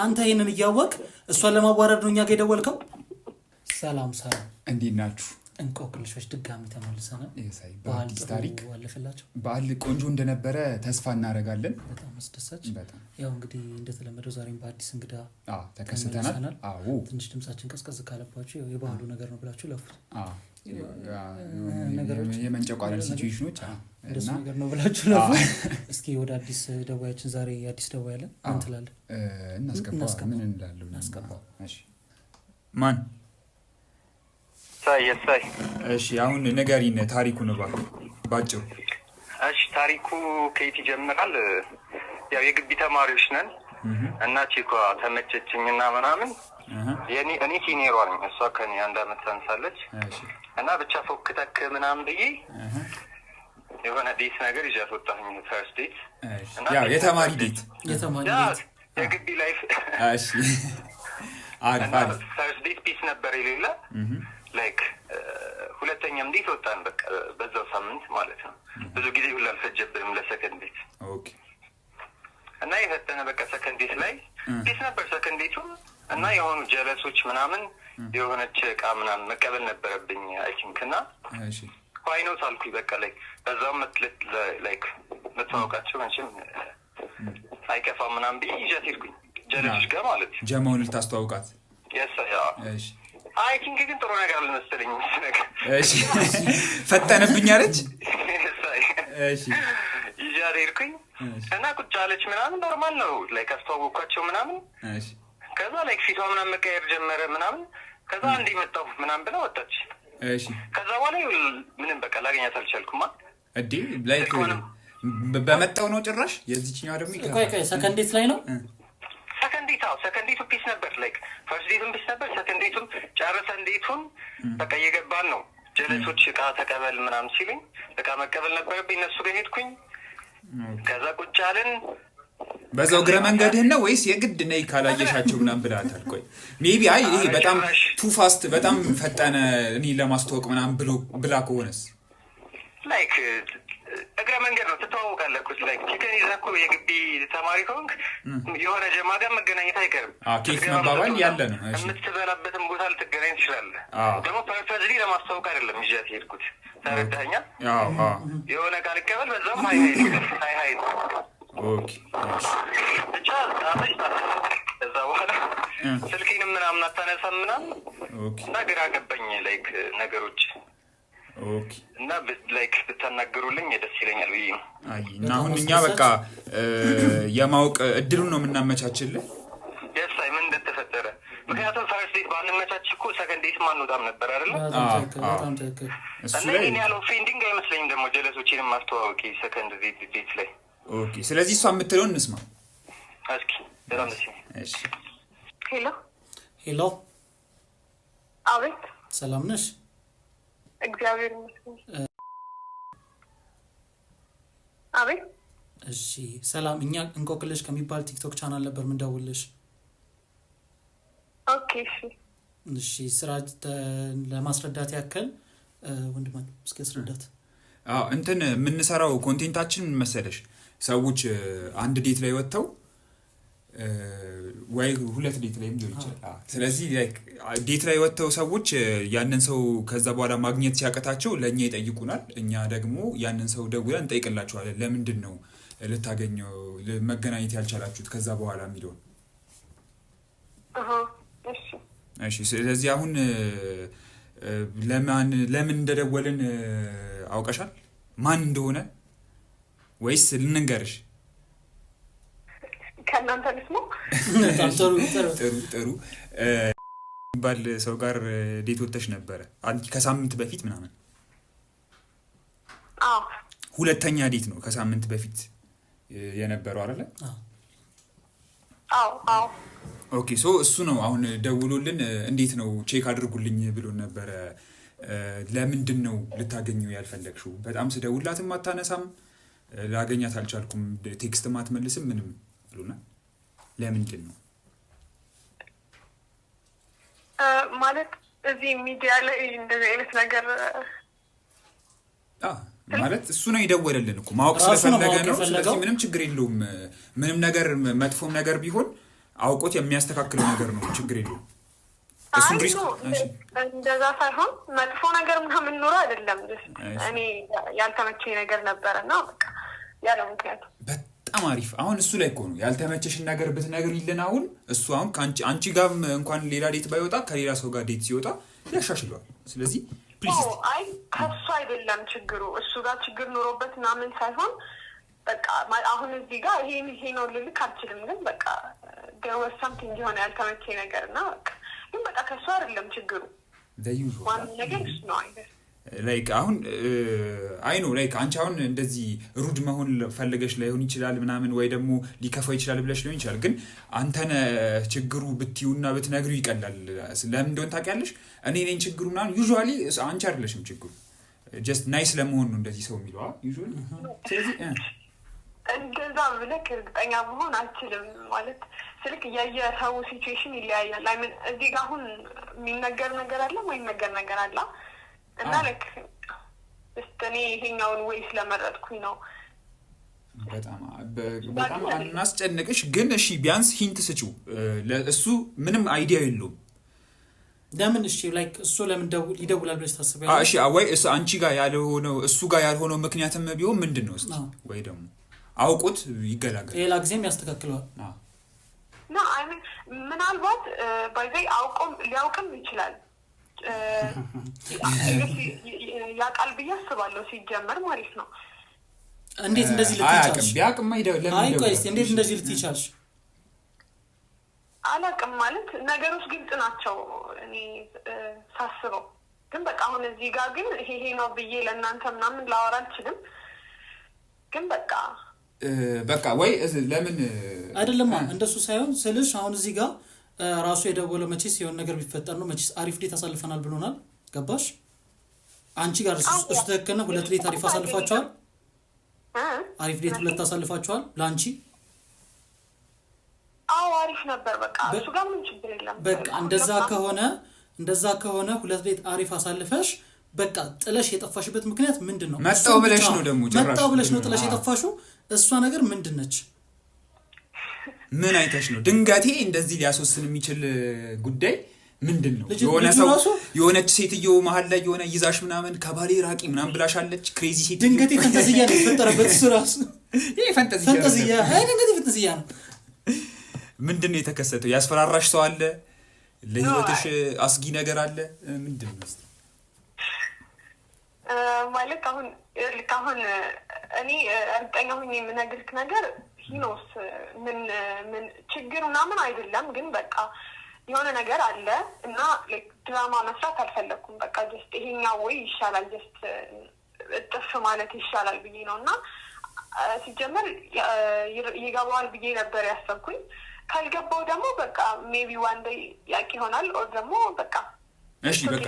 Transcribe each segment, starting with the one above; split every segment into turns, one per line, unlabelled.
አንተ ይህንን እያወቅ እሷን ለማዋረድ ነው እኛ ጋር የደወልከው? ሰላም ሰላም፣
እንዴት ናችሁ?
እንቆቅልሾች ድጋሚ ተመልሰናል።
የሳይ
በዓል
በአዲስ
ጥሩ
ታሪክ
አለፈላቸው።
በዓል ቆንጆ እንደነበረ ተስፋ እናደርጋለን።
በጣም አስደሳች።
በጣም።
ያው እንግዲህ እንደተለመደው ዛሬም በአዲስ እንግዳ
አዎ፣ ተከስተናል።
ተመልሰናል። ትንሽ ድምጻችን ቀዝቀዝ ካለባችሁ ያው የባህሉ ነገር ነው ብላችሁ ለፉት። ነገሮች
የመንጨቋለል ሲቹዌሽኖች
እንደሱ
እና
ነገር ነው ብላችሁ ለፉት። እስኪ ወደ አዲስ ደዋያችን፣ ዛሬ አዲስ ደዋይ አለን። ምን ትላለህ?
እናስገባ።
እናስገባ።
ምን እንላለን?
እናስገባ።
እሺ። ማን?
ሳይ የሳይ።
እሺ፣ አሁን ንገሪን ታሪኩን እባክህ ባጭሩ።
እሺ፣ ታሪኩ ከየት ይጀምራል? ያው የግቢ ተማሪዎች ነን እና ቺኳ ተመቸችኝ እና ምናምን እኔ senior ሯ ነኝ፣ እሷ ከኔ አንድ አመት ታንሳለች። እና ብቻ ፎክተክ ምናምን ብዬ የሆነ date ነገር ይዣት ወጣሁኝ። First date።
ያው የተማሪ date።
የተማሪ date።
የግቢ life።
እሺ፣ አሪፍ።
እና
አሪፍ።
First date peace ነበር የሌለ። Like ሁለተኛም date ወጣን፣ በቃ በዛው ሳምንት ማለት ነው። ብዙ ጊዜ ሁላ አልፈጀብንም ለ second date። እና የፈጠነ በቃ second date ላይ peace ነበር second date ኡ። እና የሆኑ ጀለሶች ምናምን የሆነች እቃ ምናምን መቀበል ነበረብኝ I think እና why not አልኩኝ። በቃ like በዛውም like መተዋወቃቸው መቼም አይከፋም ምናምን ብዬ ይዣት ሄድኩኝ ጀለሶች ጋር ማለት።
ጀማውን ልታስተዋውቃት?
Yes. I think ግን ጥሩ ነገር አልመሰለኝም እሱ ነገር።
እሺ፣ ፈጠነብኝ አለች።
Yes. ይዣት ሄድኩኝ እና ቁጭ አለች ምናምን፣ normal ነው፣ like አስተዋወቅኳቸው ምናምን። ከዛ like ፊቷ ምናምን መቀየር ጀመረ ምናምን። ከዛ አንድ መጣሁ ምናምን ብላ ወጣች። ከዛ በኋላ ምንም በቃ ላገኛት አልቻልኩማ።
እዴ፣ like
ስልኳንም
በመጣው ነው ጭራሽ የዚችኛዋ ደግሞ
ቆይ።
ይከፋል።
ቆይ፣ second date ላይ ነው?
Second date፣ አዎ፣ second date ኡ peace ነበር። Like first date ኡም peace ነበር። Second date ኡም ጨርሰን date ኡን በቃ እየገባን ነው። ጀለሶች እቃ ተቀበል ምናምን ሲሉኝ እቃ መቀበል ነበረብኝ። እነሱ ጋር ሄድኩኝ። ከዛ ቁጭ አልን።
በዛው እግረ መንገድህን ነው ወይስ የግድ ነይ ካላየሻቸው ምናምን ብለሃታል? ቆይ፣ maybe አይ ይሄ በጣም too fast፣ በጣም ፈጠነ እኔ ለማስተዋወቅ ምናምን ብሎ ብላ ከሆነስ?
Like እግረ መንገድ ነው፣ ትተዋወቃለህ እኮ። Like ቺከን ይዘህ እኮ የግቢ ተማሪ ከሆንክ የሆነ ጀማ ጋር መገናኘት አይቀርም።
ኬፍ
ስትገባ
መባባል ያለ ነው። እሺ።
የምትበላበትን ቦታ ልትገናኝ ትችላለህ። ደግሞ purposely ለማስተዋወቅ አይደለም ይዣት የሄድኩት፣ ተረዳኸኛ?
አዎ።
የሆነ ቃል ይቀበል በዛም hi hi hi hi ነው።
Okay፣ እሺ።
ብቻ ጣፈች። ከዛ በኋላ ስልኬንም ምናምን አታነሳም ምናምን እና ግራ ገባኝ like ነገሮች እና like ብታናገሩልኝ ደስ ይለኛል ብዬ ነው።
አይ፣ እና አሁን እኛ በቃ የማወቅ እድሉን ነው የምናመቻችልህ።
Yes፣ አይ ምን እንደተፈጠረ፣ ምክንያቱም first date ባንመቻች እኮ second date ማንወጣም ነበር አይደለ?
በጣም ትክክል፣ በጣም ትክክል።
እሱ
እና
ላይ
ይህን ያህል offending አይመስለኝም ደግሞ ጀለሶቼንም ማስተዋወቂ second date ላይ።
Okay፣ ስለዚህ እሷ የምትለውን እንስማ።
እስኪ በጣም ደስ ይለኛል።
እሺ።
Hello።
Hello።
አቤት።
ሰላም ነሽ?
እግዚአብሔር ይመስገን። አቤት።
እሺ ሰላም፣ እኛ እንቆቅልሽ ከሚባል ቲክቶክ ቻናል ነበር ምንደውልሽ።
Okay፣ እሺ።
እሺ፣ ስራ ለማስረዳት ያክል ወንድማ እስኪ አስረዳት።
አዎ፣ እንትን የምንሰራው content ኣችን ምን መሰለሽ፣ ሰዎች አንድ date ላይ ወጥተው ወይ ሁለት date ላይም ሊሆን ይችላል። ስለዚህ like date ላይ ወጥተው ሰዎች ያንን ሰው ከዛ በኋላ ማግኘት ሲያቅታቸው ለእኛ ይጠይቁናል። እኛ ደግሞ ያንን ሰው ደውለን እንጠይቅላቸዋለን። ለምንድን ነው ልታገኘው መገናኘት ያልቻላችሁት ከዛ በኋላ የሚለውን።
እሺ።
እሺ፣ ስለዚህ አሁን ለማን ለምን እንደደወልን አውቀሻል? ማን እንደሆነ ወይስ ልንገርሽ?
ከእናንተ ልስማ።
በጣም ጥሩ ጥሩ።
ጥሩ ጥሩ። የሚባል ሰው ጋር date ወጥተሽ ነበረ አንቺ ከሳምንት በፊት ምናምን።
አዎ።
ሁለተኛ date ነው ከሳምንት በፊት የነበረው አይደለ?
አዎ።
አዎ።
Okay፣ so እሱ ነው አሁን ደውሎልን እንዴት ነው check አድርጉልኝ ብሎን ነበረ። ለምንድን ነው ልታገኘው ያልፈለግሽው? በጣም ስደውላትም አታነሳም፣ ላገኛት አልቻልኩም፣ text ም አትመልስም ምንም ብሎናል። ለምንድን ነው?
ማለት እዚህ ሚዲያ ላይ እንደዚህ አይነት ነገር
ማለት እሱ ነው የደወለልን እኮ ማወቅ
ራሱ ነው
ስለፈለገ
ማወቅ
ነው።
የፈለገው።
ስለዚህ ምንም ችግር የለውም። ምንም ነገር መጥፎም ነገር ቢሆን አውቆት የሚያስተካክለው ነገር ነው። ችግር የለውም። እሱን
አይ
risk
no፣ እንደዛ ሳይሆን መጥፎ ነገር ምናምን ኑሮ አይደለም። Just እኔ ያልተመቸኝ ነገር ነበረ እና በቃ ያለው ምክንያቱ።
በጣም አሪፍ። አሁን እሱ ላይ እኮ ነው ያልተመቸሽን ነገር ብትነግሪልን፣ አሁን እሱ አሁን ከአንቺ አንቺ ጋርም እንኳን ሌላ date ባይወጣ ከሌላ ሰው ጋር date ሲወጣ ያሻሽለዋል። ስለዚህ please።
አይ፣ ከሱ አይደለም ችግሩ፣ እሱ ጋር ችግር ኑሮበት ምናምን ሳይሆን በቃ አሁን እዚህ ጋር ይሄን ይሄ ነው ልልክ አልችልም፣ ግን በቃ there was something የሆነ ያልተመቸኝ ነገር እና በቃ ግን በቃ ከሱ አይደለም ችግሩ። ዋናው ነገር እሱ ነው አይደል?
Like አሁን I know like አንቺ አሁን እንደዚህ rude መሆን ፈልገሽ ላይሆን ይችላል ምናምን፣ ወይ ደግሞ ሊከፋው ይችላል ብለሽ ሊሆን ይችላል። ግን አንተነ ችግሩ ብትዩና ብትነግሪው ይቀላል። ለምን እንደሆነ ታውቂያለሽ? እኔ ነኝ ችግሩ ምናምን፣ usually አንቺ አይደለሽም ችግሩ። Just nice ለመሆን ነው እንደዚህ ሰው የሚለው usually። ስለዚህ
እንደዛ ብለህ እርግጠኛ መሆን አልችልም። ማለት ስልክ የየሰው situation ይለያያል። I mean እዚህ ጋር አሁን የሚነገር ነገር አለ፣ የማይነገር ነገር አለ እና like እስቲ እኔ ይሄኛውን way ስለመረጥኩኝ ነው።
በጣም በጣም አናስጨንቅሽ፣ ግን እሺ ቢያንስ hint ስጪው። እሱ ምንም idea የለውም።
ለምን እሺ like እሱ ለምን ይደውላል ብለሽ ታስቢያለሽ?
እሺ ወይ እሱ አንቺ ጋር ያልሆነው እሱ ጋር ያልሆነው ምክንያትም ቢሆን ምንድን ነው እስኪ? ወይ ደግሞ አውቁት ይገላገል።
ሌላ ጊዜም ያስተካክለዋል።
No, I mean ምናልባት by the way አውቆም ሊያውቅም ይችላል፣ ያውቃል ብዬ አስባለሁ ሲጀመር ማለት ነው።
እንዴት እንደዚህ ልትይ
አያውቅም።
ቻልሽ?
ቢያውቅማ ለምን
አይ ቆይ
ይደውላል?
እስኪ እንዴት እንደዚህ ልትይ ቻልሽ?
አላውቅም፣ ማለት ነገሮች ግልጽ ናቸው እኔ ሳስበው። ግን በቃ አሁን እዚህ ጋር ግን ይሄ ይሄ ነው ብዬ ለእናንተ ምናምን ላወራ አልችልም። ግን በቃ
በቃ ወይ ለምን
አይደለማ፣ እንደሱ ሳይሆን ስልሽ አሁን እዚህ ጋር ራሱ የደወለው መቼስ የሆነ ነገር ቢፈጠር ነው። መቼስ አሪፍ date አሳልፈናል ብሎናል። ገባሽ? አንቺ ጋር እሱ ትክክል ነው። ሁለት date አሪፍ አሳልፋችኋል። አሪፍ date ሁለት አሳልፋችኋል ለአንቺ።
አዎ፣ አሪፍ ነበር። በቃ እሱ ጋር ምንም ችግር የለም።
በቃ እንደዛ ከሆነ ሁለት date አሪፍ አሳልፈሽ በቃ ጥለሽ የጠፋሽበት ምክንያት ምንድን ነው?
መጣው
እሱን
ብለሽ
ብቻ
ነው ደግሞ ጭራሽ።
መጣው ብለሽ ነው ጥለሽ የጠፋሽው። እሷ ነገር ምንድን ነች?
ምን አይተሽ ነው ድንገቴ እንደዚህ ሊያስወስን የሚችል ጉዳይ ምንድን ነው? የሆነ
ልጁ
ሰው የሆነች ሴትዮ መሀል ላይ የሆነ ይዛሽ ምናምን ከባሌ ራቂ ምናምን ብላሻለች። Crazy ሴትዮ።
ድንገቴ ፈንጠዝያ ነው የተፈጠረበት እሱ ራሱ።
ይሄ ፈንጠዝያ
ፈንጠዝያ
ነበር።
አይ፣ ድንገቴ ፈንጠዝያ ነው።
ምንድን ነው የተከሰተው? ያስፈራራሽ ሰው አለ? ለህይወትሽ አስጊ ነገር አለ? ምንድን ነው እስኪ?
ማለት አሁን ልክ አሁን እኔ እርግጠኛ ሁኜ የምነግርህ ነገር he knows ምን ምን ችግር ምናምን አይደለም፣ ግን በቃ የሆነ ነገር አለ እና like ድራማ መስራት አልፈለግኩም። በቃ just ይሄኛው way ይሻላል፣ just እጥፍ ማለት ይሻላል ብዬ ነው እና ሲጀመር ይገባዋል ብዬ ነበር ያሰብኩኝ። ካልገባው ደግሞ በቃ maybe one day ያውቅ ይሆናል or ደግሞ በቃ
እሺ በቃ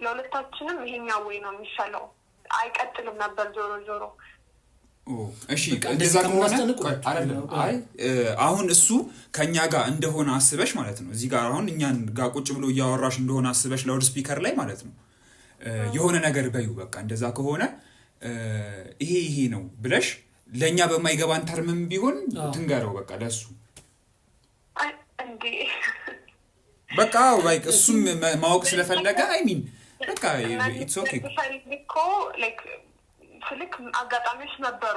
ለሁለታችንም ይሄኛው way ነው የሚሻለው። አይቀጥልም ነበር ዞሮ ዞሮ።
ኦ፣ እሺ።
በቃ
እንደዛ
እንደዚህ
ከሆነ
ከምናስጨንቅ
ቆይ፣ አይደለም፣ አይ አሁን እሱ ከኛ ጋር እንደሆነ አስበሽ ማለት ነው። እዚህ ጋር አሁን እኛን ጋር ቁጭ ብሎ እያወራሽ እንደሆነ አስበሽ loud speaker ላይ ማለት ነው የሆነ ነገር በዩ። በቃ እንደዛ ከሆነ ይሄ ይሄ ነው ብለሽ ለእኛ በማይገባን term ም ቢሆን ትንገረው በቃ ለእሱ።
አይ እንዴ።
በቃ like እሱም ማወቅ ስለፈለገ I mean በቃ it's okay።
ፈልግ እኮ like ስልክ አጋጣሚዎች ነበሩ፣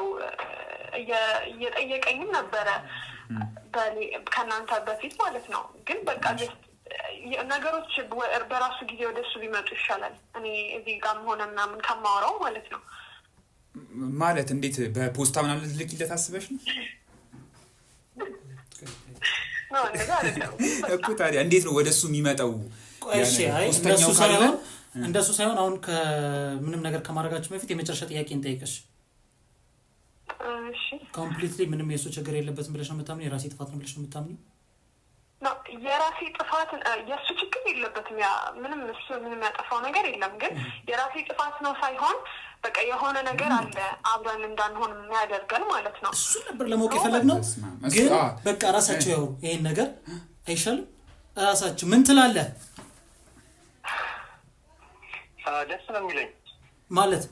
እየጠየቀኝም ነበረ ከእናንተ በፊት ማለት ነው። ግን በቃ just ነገሮች በራሱ ጊዜ ወደ እሱ ቢመጡ ይሻላል። እኔ እዚህ ጋርም ሆነ ምናምን ከማወራው ማለት ነው።
ማለት እንዴት፣ በፖስታ ምናምን ልትልኪለት አስበሽ ነው?
ነው እንደዛ አይደለም።
እኮ ታዲያ እንዴት ነው ወደ እሱ የሚመጣው?
ቆይ እሺ፣
ያ ነገር
አይ
ፖስተኛው
እንደሱ
ካለ
ሳይሆን እንደሱ ሳይሆን አሁን ከምንም ነገር ከማድረጋችን በፊት የመጨረሻ ጥያቄ እንጠይቅሽ።
እሺ።
Completely ምንም የእሱ ችግር የለበትም ብለሽ ነው የምታምኚው? የራሴ ጥፋት ነው ብለሽ ነው የምታምኚው?
ነው፣ የራሴ ጥፋት፣ የእሱ ችግር የለበትም። ያ ምንም እሱ ምንም ያጠፋው ነገር የለም። ግን የራሴ ጥፋት ነው ሳይሆን በቃ የሆነ ነገር አለ አብረን እንዳንሆን የሚያደርገን ማለት ነው።
እሱ ነበር ለማወቅ የፈለግነው።
በስመ አብ።
ግን በቃ ራሳቸው ያው ይሄን ነገር አይሻልም? ራሳቸው ምን ትላለህ?
ደስ ነው የሚለኝ።
ማለት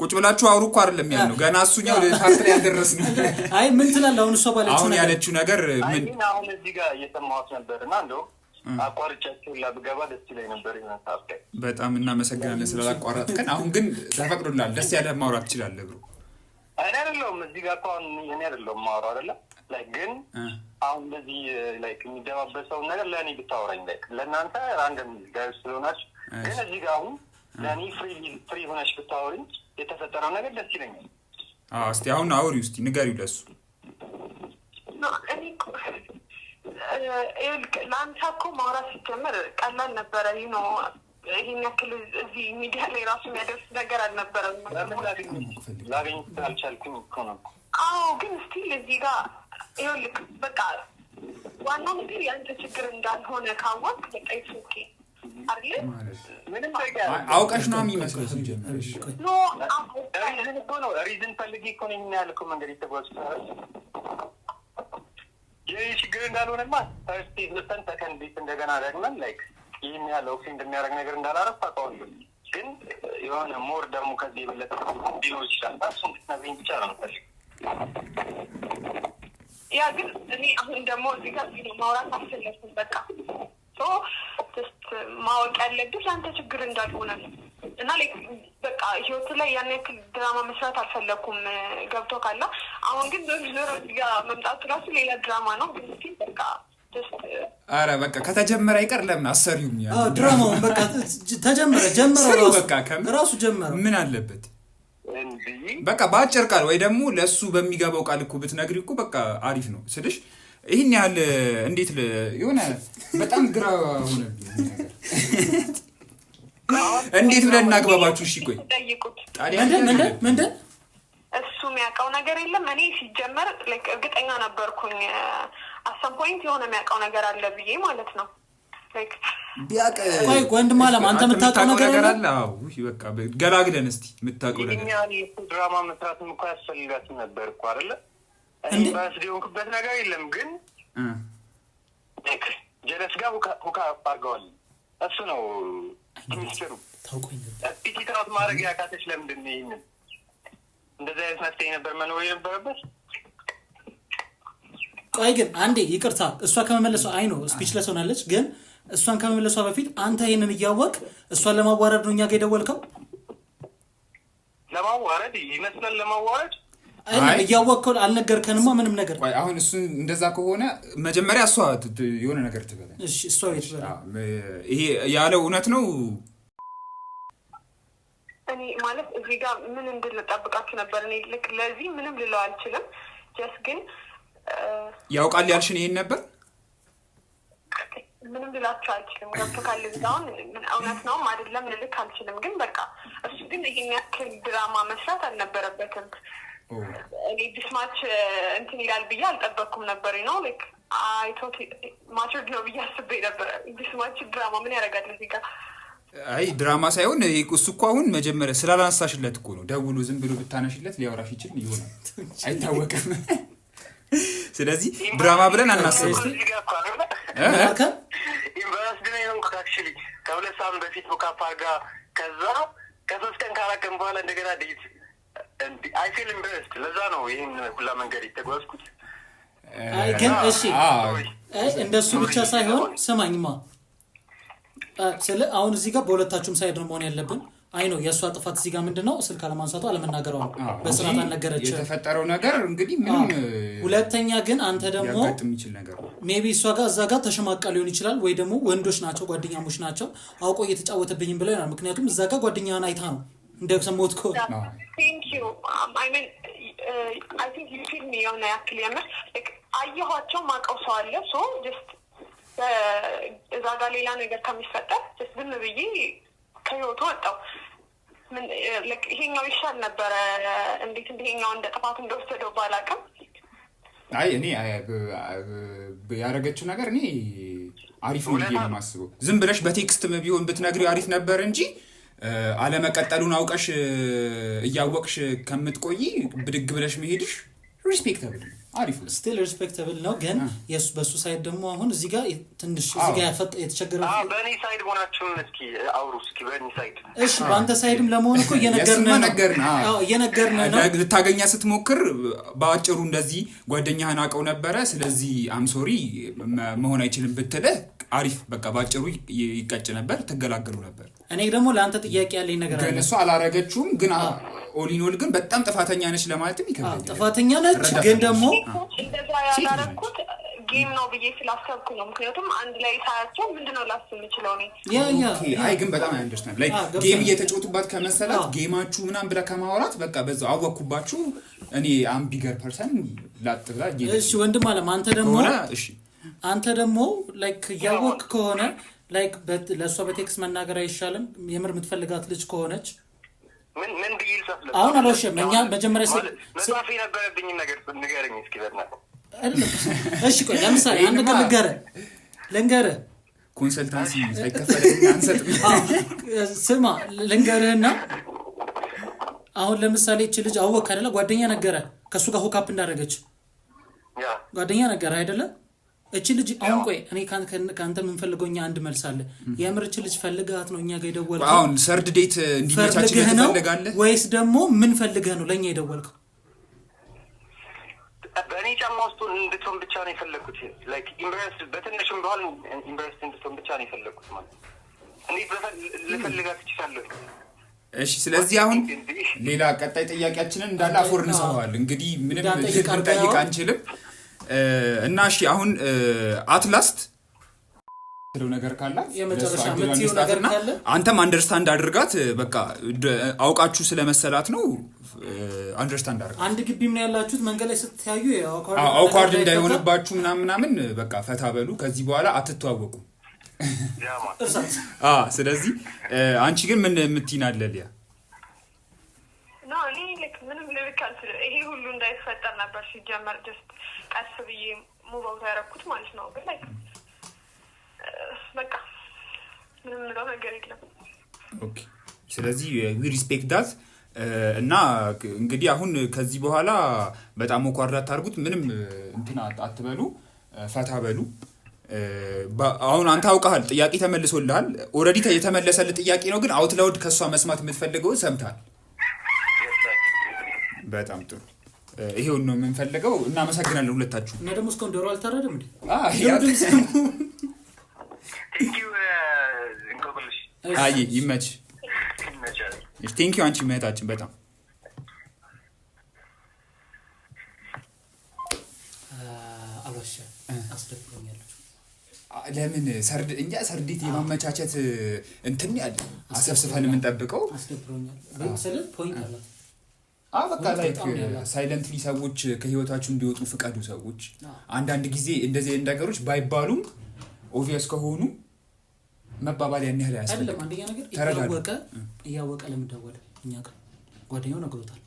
ቁጭ ብላችሁ አውሩ እኮ አይደለም ያልነው። ገና እሱኛው part ላይ ያልደረስንም።
አይ ምን ትላለህ አሁን እሷ ባለችው
አሁን
ነገር?
ያለችው ነገር ምን
ግን አሁን እዚህ ጋር እየሰማሁት ነበር እና እንደውም አቋርጫችሁ ሁላ ብገባ ደስ ይለኝ ነበር የሆነ ሰዓት ላይ።
በጣም እናመሰግናለን ስላላቋረጥከን። አሁን ግን ተፈቅዶልሃል። ደስ ያለህ ማውራት ትችላለህ bro።
እኔ አይደለሁም እዚህ ጋር እኮ አሁን እኔ አይደለሁም የማወራው አይደለም፣ like ግን አሁን እንደዚህ like የሚደባበሰውን ነገር ለእኔ ብታወራኝ፣ like ለእናንተ random guy ኦች ስለሆናችሁ፣ ግን እዚህ ጋር አሁን ለእኔ free ሆነሽ ብታወሪኝ የተፈጠረው ነገር ደስ ይለኛል።
አዎ፣ እስቲ አሁን አውሪው፣ እስቲ ንገሪው ለሱ።
እኔ እኮ ይኸውልህ ለአንተ እኮ ማውራት ሲጀመር ቀላል ነበረ። ይሄን ያክል እዚህ ሚዲያ ላይ ራሱ የሚያደርስ ነገር አልነበረም።
ለምን ላገኝ አልቻልኩኝ እኮ ነው።
አዎ፣ ግን still እዚህ ጋር ይኸውልህ በቃ ዋናው ነገር የአንተ ችግር እንዳልሆነ ካወቅ በቃ it's okay አይደል?
ማለት
ምንም በቃ
አውቀሽ ነው የሚመስለው ሲጀመር። እሺ።
No።
Reason እኮ ነው፣ reason ፈልጌ እኮ ነው ይሄን ያህል እኮ መንገድ የተጓዝኩት። ይህ ችግር እንዳልሆነማ first date ወጥተን second date እንደገና ደግመን like ይህን ያህል offend እንደሚያደርግ ነገር እንዳላረፍ ታውቀዋለሁ። ግን የሆነ more ደግሞ ከዚህ የበለጠ ሊኖር ይችላል። እሱን እንድትነግሪኝ ብቻ ነው የምፈልገው።
Yeah፣ ግን እኔ አሁን ደግሞ እዚህ ጋር ማውራት አልፈለኩም። በቃ so just ማወቅ ያለብህ ለአንተ ችግር እንዳልሆነ ነው። እና like በቃ ህይወት ላይ ያን ያክል ድራማ መስራት አልፈለኩም። ገብቶ ካለ አሁን ግን ዞር ዞር እዚህ ጋር መምጣቱ ራሱ ሌላ ድራማ ነው። ግን still በቃ just
አረ በቃ ከተጀመረ አይቀር ለምን አሰሪውም ያ
አዎ፣ ድራማውን በቃ ተጀመረ ጀመረ
ስሪው።
ራሱ
በቃ ከምር
ራሱ ጀመረ።
ምን አለበት?
እንዲህ
በቃ በአጭር ቃል ወይ ደግሞ ለእሱ በሚገባው ቃል እኮ ብትነግሪው እኮ በቃ አሪፍ ነው ስልሽ፣ ይህን ያህል እንዴት የሆነ በጣም ግራ ሆነብኝ ይሄ ነገር። እንዴት ብለን እናግባባችሁ? እሺ ቆይ
ጠይቁት።
ጣሊያን
ምንድን ምንድን ምንድን?
እሱ የሚያውቀው ነገር የለም። እኔ ሲጀመር like እርግጠኛ ነበርኩኝ at some point የሆነ የሚያውቀው ነገር አለ ብዬ ማለት ነው። Like
ቢያቅ
ቆይ ወንድም አለም፣ አንተ የምታውቀው ነገር አለ?
አለ? አዎ፣ ውይ በቃ ገላግለን እስቲ የምታውቀው ነገር።
ይህን ያህል እኮ ድራማ መስራትም እኮ ያስፈልጋትም ነበር እኮ አይደለ? እኔ
እንዴ?
ባስድ የሆንኩበት ነገር የለም፣ ግን like ጀለስ ጋር hook up አድርገዋል። እሱ ነው ሚስጥሩ።
ታውቆኝ ነበር።
Speak out ማድረግ ያቃተች ለምንድን ነው? ይህንን እንደዚህ አይነት መፍትሄ ነበር መኖር የነበረበት።
ቆይ ግን አንዴ ይቅርታ፣ እሷ ከመመለሷ፣ I know speechless ሆናለች፣ ግን እሷን ከመመለሷ በፊት አንተ ይህንን እያወቅ እሷን ለማዋረድ ነው እኛ ጋር የደወልከው?
ለማዋረድ ይመስላል፣ ለማዋረድ።
አይደለም፣
አይ።
እያወቅከው አልነገርከንማ ምንም ነገር።
ቆይ አሁን እሱን እንደዛ ከሆነ መጀመሪያ እሷ የሆነ ነገር ትበለን።
እሺ፣ እሷ ቤት በላ።
ይሄ ያለው እውነት ነው።
እኔ ማለት እዚህ ጋር ምን እንድንጠብቃችሁ ነበር? እኔ ልክ ለዚህ ምንም ልለው አልችልም። Just ግን
ያውቃል ያልሽን ይሄን ነበር።
ምንም ልላችሁ አልችልም። ገብቶ ካለ እዚህ ጋር አሁን ምን እውነት ነውም አይደለም ልልክ አልችልም። ግን በቃ እሱ ግን ይሄን ያክል ድራማ መስራት አልነበረበትም። እኔ this much እንትን ይላል ብዬ አልጠበቅኩም ነበር ነው። Like I thought matured ነው ብዬ አስቤ ነበር። This much ድራማ ምን ያደርጋል እዚህ ጋር?
አይ ድራማ ሳይሆን ይሄ እሱ እኮ አሁን መጀመሪያ ስላላነሳሽለት እኮ ነው። ደውሎ ዝም ብሎ ብታነሽለት ሊያወራሽ ይችል ይሆናል፣ አይታወቅም። ስለዚህ ድራማ ብለን አናስብም።
እዚህ ጋር እኮ አይደለ?
እ?
ምን
Embarrassed ነው የሆንኩት actually። ከ2 ሳምንት በፊት hook up አድርጋ ከዛ ከ3 ቀን ከ4 ቀን በኋላ እንደገና date። I feel embarrassed። ለዛ ነው ይህን ሁላ መንገድ የተጓዝኩት።
አይ ግን እሺ
አዎ፣
አይ እንደሱ ብቻ ሳይሆን ስማኝማ፣ ስለ አሁን እዚህ ጋር በሁለታችሁም side ነው መሆን ያለብን። I know የእሷ ጥፋት እዚህ ጋር ምንድን ነው? ስልክ አለማንሳቱ አለመናገሯ ነው።
አዎ፣
በስርዓት
እንጂ
አልነገረችም።
የተፈጠረው ነገር እንግዲህ ምንም
ሁለተኛ ግን አንተ ደግሞ
ሊያጋጥም የሚችል ነገር ነው።
Maybe እሷ ጋር እዛ ጋር ተሸማቃ ሊሆን ይችላል፣ ወይ ደግሞ ወንዶች ናቸው፣ ጓደኛሞች ናቸው፣ አውቆ እየተጫወተብኝም ብለው ይሆናል። ምክንያቱም እዛ ጋር ጓደኛዋን አይታ ነው እንደሰማሁት ከሆነ።
Thank you. I mean, I think you feel me የሆነ ያክል የምር like አየኋቸው፣ ማቀው ሰው አለ፣ so just እዛ ጋር ሌላ ነገር ከሚፈጠር just ዝም ብዬ ከህይወቱ ወጣው። ምን like ይሄኛው ይሻል ነበረ። እንዴት ይሄኛው እንደ ጥፋት እንደወሰደው ባላውቅም።
አይ እኔ ያደረገችው ነገር እኔ አሪፍ ነው ብዬ ነው የማስበው። ዝም ብለሽ በ text ቢሆን ብትነግሪው አሪፍ ነበር እንጂ አለመቀጠሉን አውቀሽ እያወቅሽ ከምትቆይ ብድግ ብለሽ መሄድሽ Respectable ነው፣ አሪፍ ነው።
Still respectable ነው፣ ግን በሱ side ደግሞ አሁን እዚህ ጋር ትንሽ እዚህ ጋር የተቸገረ
በእኔ side መሆናችሁን እስኪ አውሩ እስኪ በእኔ side።
እሺ፣ በአንተ side ም ለመሆን እኮ እየነገርን
የእሱማ
ነው።
ነገርን፣ አዎ።
አዎ፣ እየነገርን ነው።
ልታገኛ ስትሞክር በአጭሩ እንደዚህ ጓደኛህን አውቀው ነበረ፣ ስለዚህ I'm sorry መሆን አይችልም ብትልህ አሪፍ፣ በቃ በአጭሩ ይቀጭ ነበር፣ ትገላገሉ ነበር።
እኔ ደግሞ ለአንተ ጥያቄ ያለኝ ነገር
ግን
አለ።
እሷ አላረገችውም። ግን all in all ግን በጣም ጥፋተኛ ነች ለማለትም ይከብደኛል።
ጥፋተኛ ነች፣
ረዳት
ግን
ነች።
ደግሞ
እንደዛ ያላረኩት game ነው ብዬ ስላሰብኩ ነው። ምክንያቱም አንድ ላይ ሳያቸው ምንድነው ላስብ የምችለው እኔ?
Yeah.
Okay፣ አይ ግን በጣም understand like
ገብቶኛል።
Game እየተጫወቱባት ከመሰላት game ኣችሁ ምናምን ብላ ከማውራት በቃ በዛው አወኩባችሁ፣ እኔ I'm bigger person ላጥ ብላ እየሄደች
እሺ ወንድም አለም፣ አንተ ደግሞ
ከሆነ እሺ።
አንተ ደግሞ like እያወቅ ከሆነ like ለእሷ በ text መናገር አይሻልም? የምር የምትፈልጋት ልጅ ከሆነች።
ምን ምን ብዬ ልጻፍ?
አሁን አልዋሸም። እኛ መጀመሪያ
ማለት መጻፍ የነበረብኝን ነገር ንገረኝ እስኪ በእናትህ።
አይደለም። እሺ ቆይ፣ ለምሳሌ አንድ ነገር ልንገርህ።
Consultancy ሳይከፈል አንሰጥም።
አዎ፣ ስማ ልንገርህና አሁን ለምሳሌ እቺ ልጅ አወቅ አይደለ? ጓደኛ ነገረ ከእሱ ጋር hook up እንዳደረገች። ጓደኛ ነገረ አይደለ? እቺ ልጅ አሁን ቆይ፣ እኔ ከአንተ የምንፈልገው እኛ አንድ መልስ አለ። የምር እቺ ልጅ ፈልጋት ነው እኛ ጋር የደወልከው?
አሁን third date እንዲመቻችልህ
ፈልገህ ነው
ትፈልጋለህ?
ወይስ ደግሞ ምን ፈልገህ ነው ለእኛ የደወልከው?
በእኔ ጫማ ውስጥ እንድትሆን ብቻ ነው የፈለግኩት። Like embarrass በትንሹም ቢሆን embarrass እንድትሆን ብቻ ነው የፈለግኩት ማለት ነው። እንዴት ልፈልጋት እችላለሁ?
እሺ፣ ስለዚህ አሁን ሌላ ቀጣይ ጥያቄያችንን እንዳለ አፎርንሰዋል። እንግዲህ ምንም
እንዳንጠይቅ
ልንጠይቅ
አድርገዋል።
አንችልም። እና እሺ አሁን at last ትለው ነገር ካላት
የመጨረሻ
ለእሷ እድሏን
የምትይው ነገር
እንስጣትና
ካለ?
አንተም understand አድርጋት። በቃ አውቃችሁ ስለመሰላት ነው፣ understand አድርጋት።
አንድ ግቢም ነው ያላችሁት። መንገድ ላይ ስትያዩ
Awkward እንዳይሆንባችሁ ምናምን ምናምን በቃ ፈታ በሉ። ከዚህ በኋላ አትተዋወቁም።
እርሳት።
ስለዚህ አንቺ ግን ምን የምትይን አለ ሊያ?
No፣ እኔ ልክ ምንም ልልክ አልችልም። ይሄ ሁሉ እንዳይፈጠር ነበር ሲጀመር just ቀስ ብዬ move out ያደረኩት ማለት ነው። ግን like በቃ ምንም ምለው ነገር የለም።
Okay፣ ስለዚህ we respect that። እና እንግዲህ አሁን ከዚህ በኋላ በጣም awkward አታርጉት። ምንም እንትን አትበሉ፣ ፈታ በሉ። አሁን አንተ አውቀሃል፣ ጥያቄ ተመልሶልሃል። Already የተመለሰልህ ጥያቄ ነው፣ ግን out loud ከእሷ መስማት የምትፈልገውን ሰምተሃል። በጣም ጥሩ፣ ይሄውን ነው የምንፈልገው። እናመሰግናለን ሁለታችሁ።
እና ደግሞ እስካሁን ዶሮ አልታረደም እንዴ?
Thank you እንቆቅልሽ።
አይ ይመች።
ይመቻል።
Thank you አንቺ እህታችን በጣም።
አልዋሸም፣ አስደብሮኛል።
ለምን third እኛ third date የማመቻቸት እንትን ያለ አሰብስፈን የምንጠብቀው።
አስደብሮኛል ስለ point አላት።
በቃ like silently ሰዎች ከህይወታችሁ እንዲወጡ ፍቀዱ። ሰዎች አንዳንድ ጊዜ እንደዚህ አይነት ነገሮች ባይባሉም obvious ከሆኑ መባባል ያን ያህል
አይደለም።
አያስፈልግም።
አንደኛ ነገር
ተረዳዱ።
እያወቀ ለምን ደወለ? እኛ ጋር ጓደኛው ነግሮታል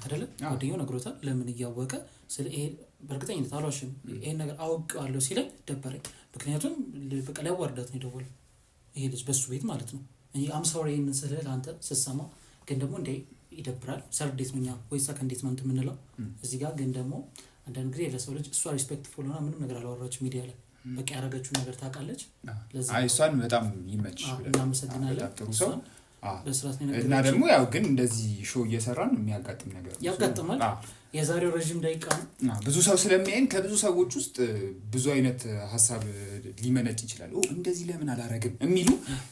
አይደለ? ጓደኛው ነግሮታል። ለምን እያወቀ ስለ ይሄ በእርግጠኝነት አልዋሽም፣ ይሄን ነገር አውቄዋለሁ ሲለኝ ደበረኝ። ምክንያቱም በቃ ሊያዋርዳት ነው የደወለው ይሄ ልጅ በሱ ቤት ማለት ነው። እኔ I'm sorry ይሄንን ስልህ ለአንተ ስትሰማ ግን ደግሞ እንደ ይደብራል። Third date ነው እኛ ወይ second date ነው እንትን የምንለው እዚህ ጋር። ግን ደግሞ አንዳንድ ጊዜ ለሰው ልጅ እሷ respectful ሆና ምንም ነገር አላወራችም ሚዲያ ላይ፣ በቃ ያደረገችውን ነገር ታውቃለች። ለዛ
አይ እሷን በጣም ይመች።
እናመሰግናለን።
በጣም ጥሩ ሰው።
እሷን በስርዓት ነው
እና
የነገረችው።
ደግሞ ያው ግን እንደዚህ show እየሰራን የሚያጋጥም ነገር ነው።
ያጋጥማል። የዛሬው ረዥም ደቂቃ ነው።
ብዙ ሰው ስለሚያይን ከብዙ ሰዎች ውስጥ ብዙ አይነት ሀሳብ ሊመነጭ ይችላል። ኦ እንደዚህ ለምን አላረግም የሚሉ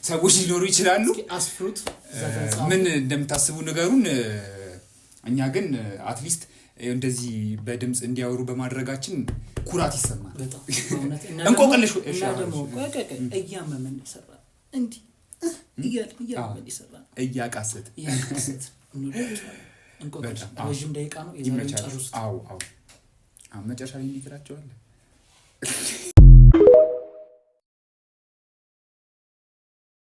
ሰዎች ሊኖሩ ይችላሉ።
እስኪ አስፍሩት እዛ ጋር ጻፉ።
ምን እንደምታስቡ ንገሩን። እኛ ግን at least እንደዚህ በድምፅ እንዲያወሩ በማድረጋችን ኩራት ይሰማል።
በጣም በእውነት። እና ደግሞ-
እንቆቅልሽ
እና ደግሞ ቆይ ቆይ ቆይ፣ እያመመን የሰራ እንዲህ እያልን እያመመን የሰራ
እያቃሰት
እያቃሰት። እንወዳቸዋለን። እንቆቅልሽ
በጣም፣ አዎ።
ረዥም ደቂቃ ነው የዛሬውን
ይመቻል።
ጨርሱት።
አዎ፣ መጨረሻ ላይ እንዲህ ትላቸዋለህ።